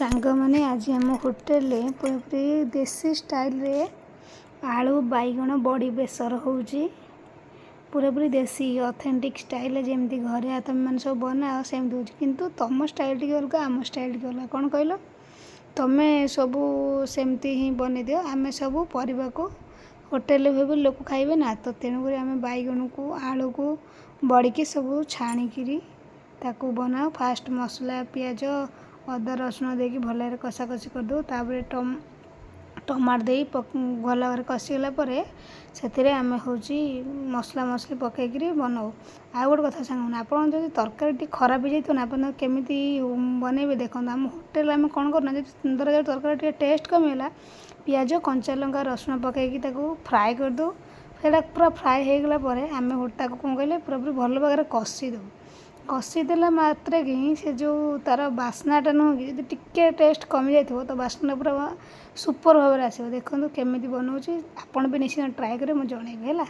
ସାଙ୍ଗମାନେ, ଆଜି ଆମ ହୋଟେଲରେ ପୁରାପୁରି ଦେଶୀ ଷ୍ଟାଇଲରେ ଆଳୁ ବାଇଗଣ ବଡ଼ି ବେସର ହେଉଛି। ପୁରାପୁରି ଦେଶୀ ଅଥେଣ୍ଟିକ୍ ଷ୍ଟାଇଲରେ ଯେମିତି ଘରେ ତୁମେମାନେ ସବୁ ବନାଅ, ସେମିତି ହେଉଛି। କିନ୍ତୁ ତୁମ ଷ୍ଟାଇଲ୍ ଟିକେ ଅଲଗା, ଆମ ଷ୍ଟାଇଲ୍ ଟିକେ ଅଲଗା। କ'ଣ କହିଲ? ତୁମେ ସବୁ ସେମିତି ହିଁ ବନେଇଦିଅ। ଆମେ ସବୁ ପରିବାକୁ ହୋଟେଲରେ ହୁଏ ବୋଲି ଲୋକ ଖାଇବେ ନା, ତ ତେଣୁକରି ଆମେ ବାଇଗଣକୁ, ଆଳୁକୁ, ବଡ଼ିକି ସବୁ ଛାଣିକିରି ତାକୁ ବନାଉ। ଫାଷ୍ଟ ମସଲା, ପିଆଜ, ଅଦା, ରସୁଣ ଦେଇକି ଭଲରେ କଷାକଷି କରିଦେଉ। ତାପରେ ଟମାଟୋ ଦେଇ ଭଲ ଭାବରେ କଷିଗଲା ପରେ ସେଥିରେ ଆମେ ହେଉଛି ମସଲା ମସଲି ପକାଇକିରି ବନାଉ। ଆଉ ଗୋଟେ କଥା ସାଙ୍ଗମାନେ, ଆପଣ ଯଦି ତରକାରୀ ଟିକେ ଖରାପ ହେଇଯାଇଥିବ ନା, ଆପଣ କେମିତି ବନେଇବେ ଦେଖନ୍ତୁ। ଆମ ହୋଟେଲରେ ଆମେ କ'ଣ କରୁନା, ଯଦି ଧରାଯାଉ ତରକାରୀ ଟିକେ ଟେଷ୍ଟ କମିଗଲା, ପିଆଜ, କଞ୍ଚା ଲଙ୍କା, ରସୁଣ ପକାଇକି ତାକୁ ଫ୍ରାଏ କରିଦେଉ। ସେଇଟା ପୁରା ଫ୍ରାଏ ହେଇଗଲା ପରେ ଆମେ ତାକୁ କ'ଣ କହିଲେ, ପୁରାପୁରି ଭଲ ଭାବରେ କଷିଦେଉ। କଷିଦେଲା ମାତ୍ରକେ ହିଁ ସେ ଯେଉଁ ତା'ର ବାସ୍ନାଟା ନୁହଁ କି, ଯଦି ଟିକେ ଟେଷ୍ଟ କମିଯାଇଥିବ ତ ବାସ୍ନା ପୁରା ସୁପର ଭାବରେ ଆସିବ। ଦେଖନ୍ତୁ କେମିତି ବନାଉଛି, ଆପଣ ବି ନିଶ୍ଚିତ ଟ୍ରାଏ କରିବେ, ମୁଁ ଜଣେଇବି, ହେଲା।